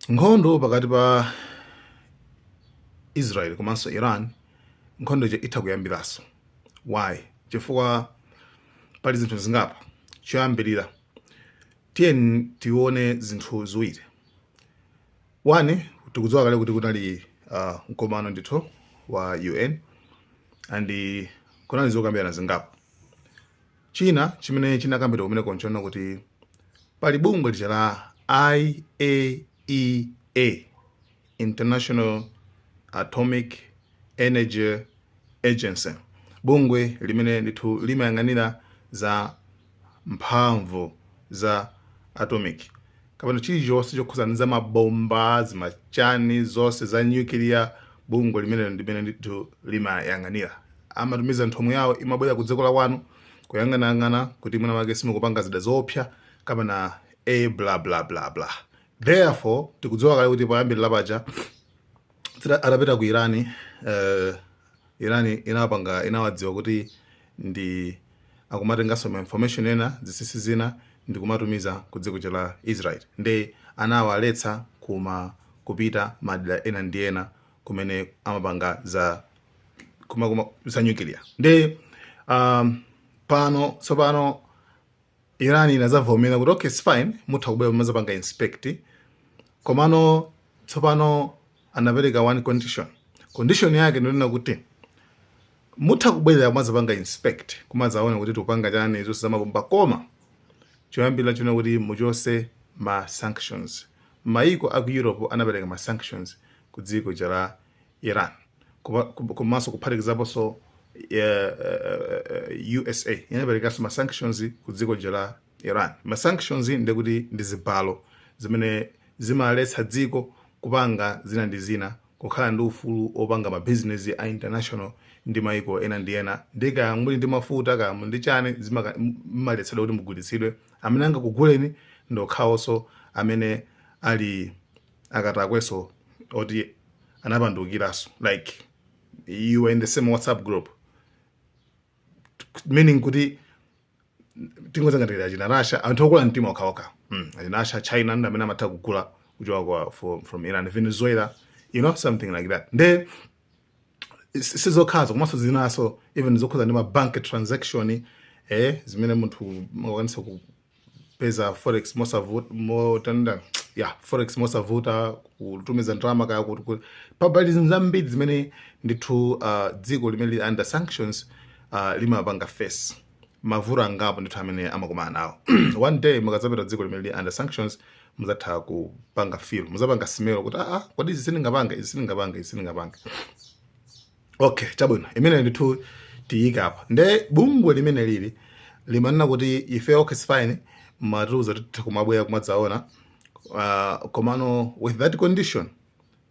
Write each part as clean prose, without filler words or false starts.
Nkhondo pakati pa Israel komanso Iran, nkhondo ija itha kuyambiranso. Why? Chifukwa pali zinthu zingapo. Choyambirira, tiye tione zinthu ziwiri. One, tikudziwa kale kuti kunali mkumano ndithu wa UN and kunali zokambirana zingapo. China chimene chinakambidwa kumeneko nchona kuti pali bungwe lija la IAEA, International Atomic Energy Agency, bungwe limene ndithu limayang'anira za mphamvu za atomic kapena chilichonse chokhudzana za mabomba, zimachani zonse za nuclear. Bungwe limene ndimene ndithu limayang'anira, amatumiza nthumwi yawo, imabwera ku dziko la kwanu kuyang'anayang'ana kuti mwina make simukupanga zida zoopsa kapena a bla bla bla bla. Therefore, tikudziwa kale kuti poyambirira paja atapita ku Irani, Irani inapanga, inawadziwa kuti ndi akumatenganso ma information ena, zinsinsi zina, ndi kumatumiza ku dziko la Israel, ndi anawaletsa kuma kupita madera ena ndi ena kumene amapanga za kuma za nuclear. Ndi pano tsopano Iran inazavomera kuti okay, it's fine, mutha kubwera muzapanga inspect. Komano tsopano anapereka one condition. Condition yake ndinena kuti mutha kubwerera kumazapanga inspect, kumazaona kuti tikupanga chani zonse zamabomba, koma choyambira china kuti muchose ma sanctions. Maiko aku Europe anapereka ma sanctions ku dziko la Iran, komanso kuphatikizaponso USA inaperekanso ma sanctions ku dziko la Iran. Ma sanctions ndekuti ndi zibalo zimene zimaletsa dziko kupanga zina ndi zina, kukhala ndi ufulu opanga mabizinesi a international ndi maiko ena ndi ena, ndi kaya muli ndi mafuta, kaya muli ndi chani, mmaletsedwa kuti mugulitsidwe. Amene angakuguleni ndi okhawonso amene ali akatakweso oti anapandukiranso, like you were in the same WhatsApp group, meaning kuti tingozangatira achina Russia, anthu okula mtima okhaokha, achina Russia, China ndi amene amatha kugula kuchoka from Iran, Venezuela, something like that. Nde sizokhazo, komanso zinaso, even zokhuza ndi ma bank transaction, zimene munthu makwanisa kupeza forex mosavuta, motanda ya forex mosavuta, kutumiza ndalama kaya kuti pabali zinthu zambiri zimene ndithu dziko limene lili under sanctions limapanga face mavuto angapo ndithu amene amakumana nawo. One day mukadzapita dziko limene lili under sanctions, muzatha kupanga feel, muzapanga smell kuti ah, kodi izi sindingapanga, izi sindingapanga, izi sindingapanga. Okay, chabwino, imene ndithu tiyike apa. Nde bungwe limene lili limanena kuti ife, okay, it's fine, matiuza titha kumabwera kumadzaona, komano with that condition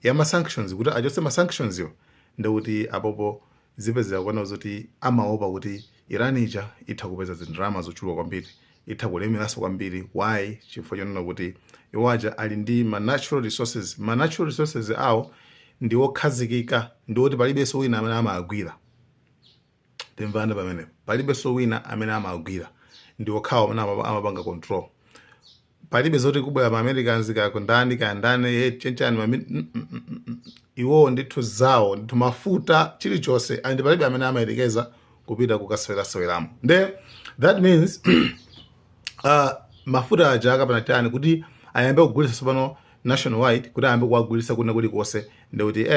ya ma sanctions, kuti achotse ma sanctions yo. Ndekuti apopo zipezera kuona zoti amaopa kuti Iran ija itha kupeza zindalama zochuluka kwambiri, itha kulemeranso kwambiri. Why? Chifukwa chonena kuti iwaja ali ndi ma natural resources. Ma natural resources awo ndi okhazikika, ndi oti palibenso wina amene amagwira. Timvane pamenepo, palibenso wina amene amagwira, ndi okhawo amene amapanga control. Palibe zoti kubwera ma Americans kako ndani kaya ndani, chenchani Iwowo ndithu zawo ndithu mafuta, chilichonse, and palibe amene amayerekeza kupita kukaseweraseweramo. Nde that means mafuta aja akapena chani kuti ayambe kugulitsa tsopano nationwide, kuti ayambe kuwagulitsa kuna kulikonse, ndikuti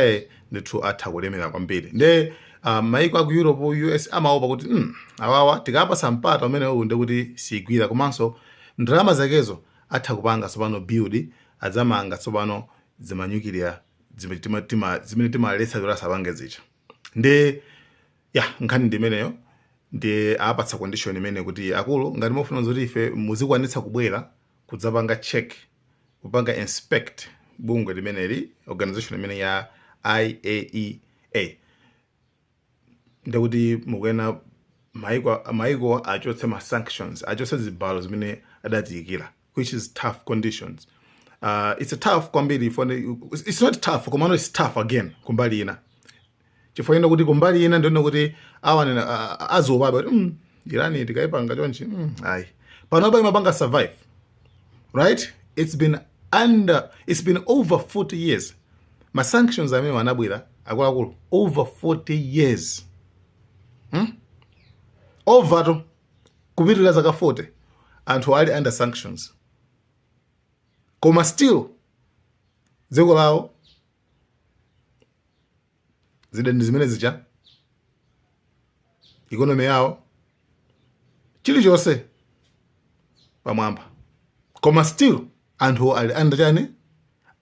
ndithu atha kulemera kwambiri. Nde maiko aku Europe, US amaopa kuti awawa tikapasa mpata umenewu ndikuti sigwira, komanso ndalama zakezo atha kupanga tsopano build, adzamanga tsopano zima nuclear zimene timaletsa kuti asapange zija. Ndi ya nkhani ndi imeneyo. Ndi apatsa condition imene kuti akulu, ngati mufuna zoti ife muzikwanitsa kubwera kudzapanga check, kupanga inspect bungwe limeneli, organization imene ya IAEA, ndikuti mukuyena maiko achotse ma sanctions, achotse zibalo zimene adatiyikira, which is tough conditions. It's a tough kwambiri for it's not tough, komano it's tough again kumbali ina, chifukwa ina kuti kumbali ina ndiona kuti awanena azopabe kuti Irani tikaipanga chonchi, ayi, panopa imapanga survive, right? It's been Under, it's been over 40 years. Ma sanctions amene anabwera, akuluakulu, over 40 years, Over to kupitirira zaka 40 anthu ali under sanctions, koma still dziko lawo zida ndi zimene zija, economy yawo, chilichonse pamwamba, koma still anthu ali under chani?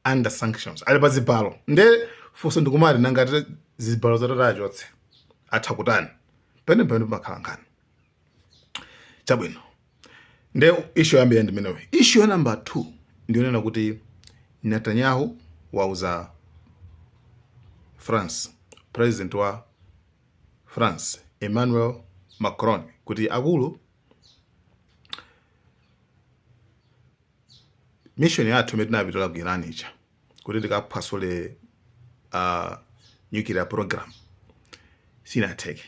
Under sanctions, ali pa zibalo. Nde funso ndikumati, nangati zibalo zatatu achotse, atha kutani? Pene pene pamakhala nkhani. Chabwino, nde issue yambira ndi imeneyo. Issue ya number 2 ndionena kuti Netanyahu wauza France, president wa France Emmanuel Macron, kuti akulu, mission yathu imene tinapitira ku Iran ija kuti tikaphwasule nuclear program sinatheke,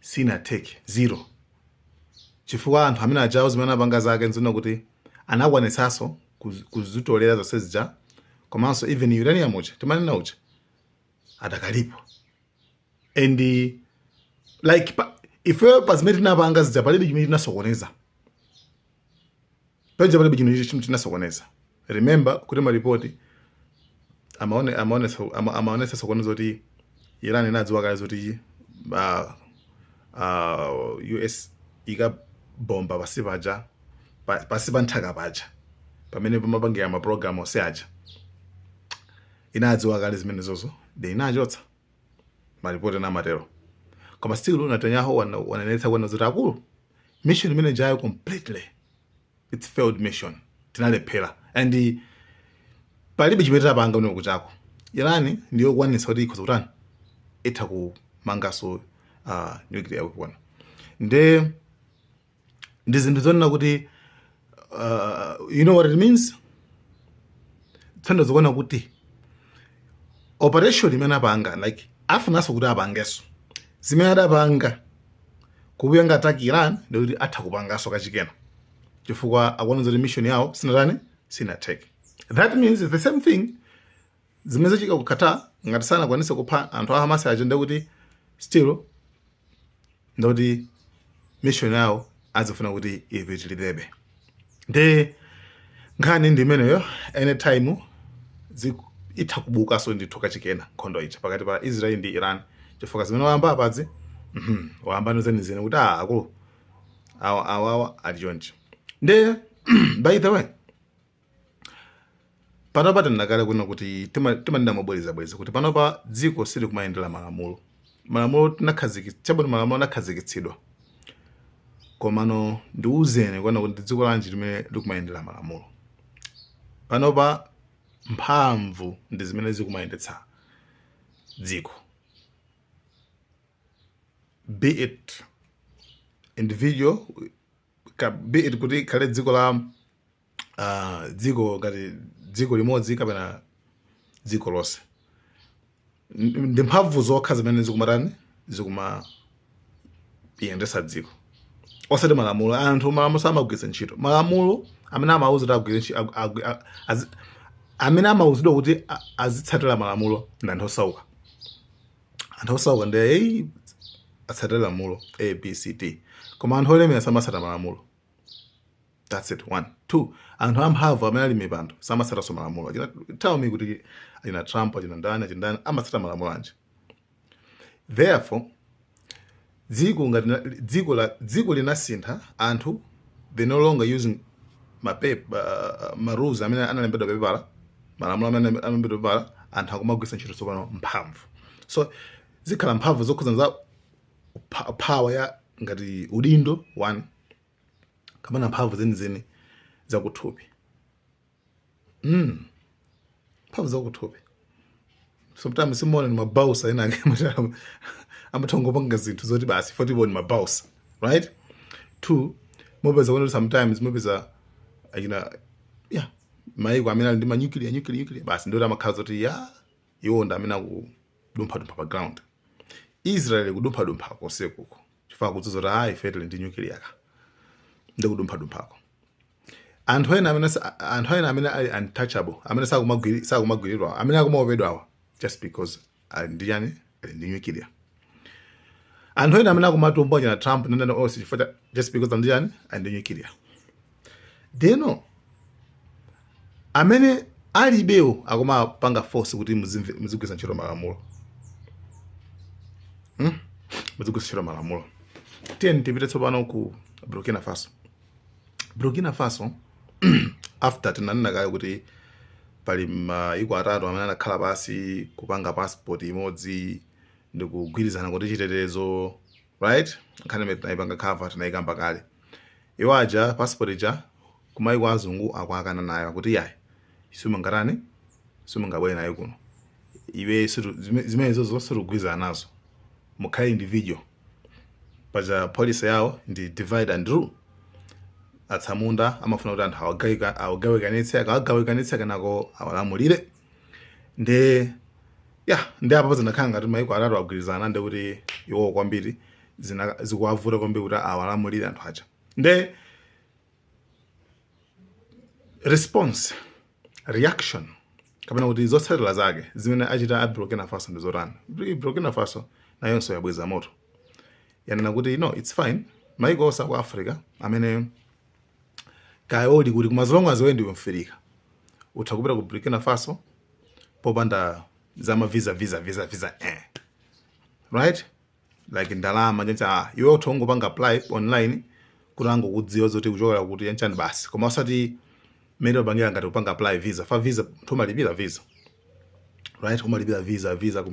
sinatheke, zero, chifukwa anthu amene ajawo zimene anapanga zake nzona kuti anakwanitsanso kuzitolera zonse zija, komanso even uranium uja timanena uja adakalipo. And like ife pa zimene tinapanga zija palibe chimene tinasokoneza paja, palibe chinthu chinasokoneza. Remember kuti maripoti amaonetsa sokoneza kuti Iran inadziwa kale zoti US ikabomba pasi paja, pasi pa nthaka paja pamene pamapangira mapulogalamu onse aja. Inadziwa kale zimenezozo, de inachotsa maripoti ena amatero. Koma still Netanyahu wanenetsa kuona zoti akulu, mission imene jayo completely it's failed mission, tinalephera and palibe chimene tinapanga kuno kuchako. Iran ndiyo kwanitsa kuti ikhoza kutani, itha kumanganso nuclear weapon. Nde ndi zinthu zonena kuti you know what it means? Tsopano zikuona kuti operation imene apanga, like afunanso kuti apangenso zimene adapanga kupanga attack Iran, ndikuti atha kupanganso kachikena, chifukwa akuona zoti mission yawo sinatani, sinatheke. That means the same thing zimene zachitika ku Qatar, ngati sanakwanise kupha anthu a Hamas aja, ndekuti still ndikuti mission yawo azifuna kuti ipitilirebe. Nde nkhani ndi imeneyo. Anytime itha kubukanso ndithu kachikena nkhondo ija pakati pa Israel ndi Iran, chifukwa zimene wayamba apadzi, wayamba zenizeni kuti ah, akulu awa awawa ali chonchi. Nde by the way, panopa tinakale kuno kuti timanena mobwerezabwereza kuti panopa dziko silikumayendera malamulo. Malamulo tinakhazikitsa, chabwino, malamulo anakhazikitsidwa, komano ndiuzeni kuona kuti dziko lanji limene likumayendera malamulo panopa? Mphamvu ndi zimene zikumayendetsa dziko, be it individual, be it kuti ikhale dziko la dziko ngati dziko limodzi kapena dziko lonse. Ndi mphamvu zokha zimene zikumatani, zikumayendetsa dziko, osati malamulo. Anthu malamulo samagwiritsa ntchito. Malamulo amene amauza kuti agwire ntchito, amene amauzidwa kuti azitsatira malamulo ndi anthu osauka. Anthu osauka ndi eyi atsatire lamulo A, B, C, D, koma anthu olemera samatsata malamulo. That's it, one. Two, anthu amphamvu amene ali mipando samatsatanso malamulo. Tell me kuti achina Trump, achina ndani, achina ndani, amatsata malamulo anji? Therefore dziko ngati dziko la dziko linasintha. Anthu they no longer using ma rules amene analembedwa pepala, malamulo amene analembedwa pepala. Anthu akumagwiritsa ntchito tsopano mphamvu. So zikhala mphamvu zokhudzana za power ya ngati udindo one, kapena mphamvu zenizeni zakuthupi. Mphamvu zakuthupi, sometimes simuona ni ma bouncer ena ake amathongopanga zinthu zoti basi foti iwo ni ma bouncer, right? Two, mupeza kuti sometimes mupeza achina, yeah, maiko amene ali ndi ma nuclear, nuclear, nuclear, basi ndoti amakhala zoti ya iwo ndi amene akudumphadumpha pa ground. Israel kudumphadumpha kosekuko chifukwa kudzuza kuti ayi, ife tili ndi nuclear ka, ndi kudumphadumpako. Anthu ena amene ali untouchable, amene sakumagwiridwa, amene akumaopedwawa just because ali ndi chani? Ali ndi nuclear. Anthu ena amene akumatumbwa na Trump nandani onse chifukwa just because ali ndi chani? Ali ndi nuclear. Deno amene alibewo akumapanga force kuti muzigwiritsa ntchito malamulo, Muzigwiritsa ntchito malamulo. Tiyeni tipite tsopano ku Burkina Faso. Burkina Faso, after tinanena kale kuti pali maiko atatu amene anakhala pasi kupanga passport imodzi ndi kugwirizana kuti chitetezo, right? Nkhani imene tinayipanga cover, tinayikamba kale. Iwo aja passport ija kumaiko azungu akuakana nayo kuti yayi, simungatani, simungabwere nayo kuno. Iwe zimene zozo sitikugwirizana nazo, mukhale individual. Paja policy yawo ndi divide and rule. Atsamunda amafuna kuti anthu awagawikanitse, akawagawikanitse kenako awalamulire. Nde ya, ndi apo zinakhala ngati maiko atatu agwirizana, ndi kuti iwowo kwambiri zikuwavuta kwambiri kuti awalamulire anthu aja. Nde response, reaction, kapena kuti zotsatira zake zimene achita a Burkina Faso ndi zotani? Burkina Faso nayonso yabweza moto, yanena kuti no, it's fine, maiko onse aku Africa amene kaya uli kuti, koma as long as iwe ndiwe Mfirika, utha kupita ku Burkina Faso popanda zama visa, visa, visa, visa, right? Like ndalama chancha, ah, iwe utha ungopanga apply online kuti angokudziwa zoti kuchokera kuti yanchani basi, koma osati mmene upangira ngati kupanga apply visa. Fa visa munthu umalipira visa, right? Umalipira visa, visa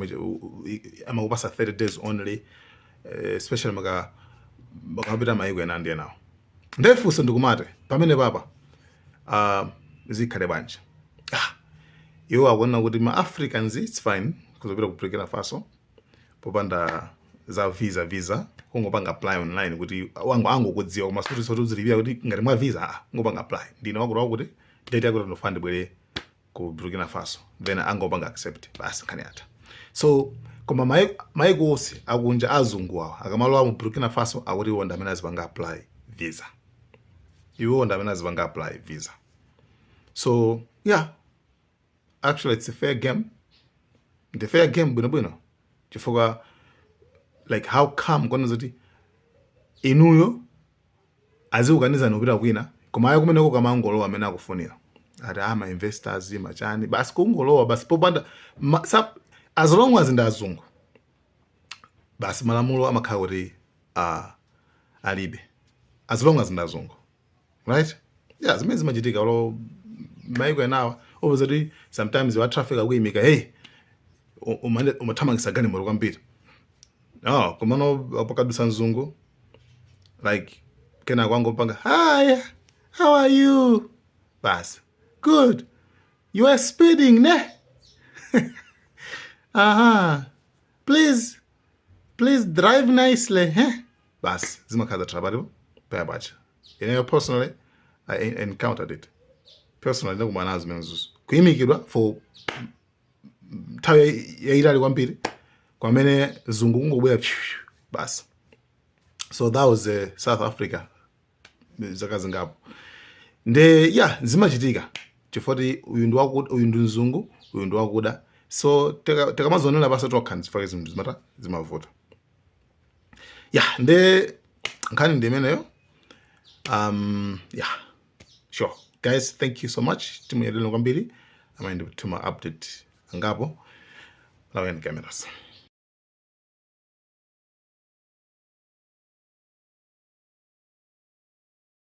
amakupasa 30 days only, especially makapita maiko ena ndi enawo. Ndefunso ndikumate pamene papa, zikhale bwanji? Iwo akuona kuti ma Africans, it's fine kuzopita ku Burkina Faso popanda za visa, visa kungopanga apply online kuti wangu angokudziwa, koma suti soti uzilipira kuti ngati mwa visa. Ah, ngopanga apply, ndine wakuti wakuti, date yakuti ndofuna ndibwere ku Burkina Faso, then angopanga accept, basi, nkhani yatha. So koma maiko onse akunja, azungu awa, akamalowa mu Burkina Faso, akuti iwo ndi amene azipanga apply visa, iwo ndi amene azipanga apply visa. So yeah, actually it's a fair game, ndi fair game bwinobwino, chifukwa like how come kuona zoti inuyo azikukanizani kupita kwina, koma ayo kumeneko kamangolowa amene akufunira, ati ama investors machani, basi kungolowa basi popanda as long as ndi azungu basi, malamulo amakhala kuti alibe, as long as ndi azungu, right? Yeah, zimene zimachitika olo maiko enawa, opeza kuti sometimes wa traffic akuyimika, hey, umathamangisa galimoto kwambiri. Oh, komano pakadusa mzungu, like kenako angopanga, "Hi, how are you?" Basi, "Good. You are speeding, ne? Aha, please, please drive nicely, eh?" Basi, zimakhala zatha paya pacha. Personally, I encountered it personally, ndakumana nazo zimene zuzo, kuyimikidwa for nthawi yayitali kwambiri, kwamene zungu kungobwera phew, basi. So that was South Africa zaka zingapo. Nde yeah, zimachitika chifukwa uyu ndi wakuda, uyu ndi mzungu, uyu ndi wakuda. So tikamazionera basa tokha, nzifake zinthu zimata zimavuta. Yeah, nde nkhani ndi imeneyo. Yeah, sure guys, thank you so much. Timu yadino kwambiri amene ndikutuma update angapo laweni cameras.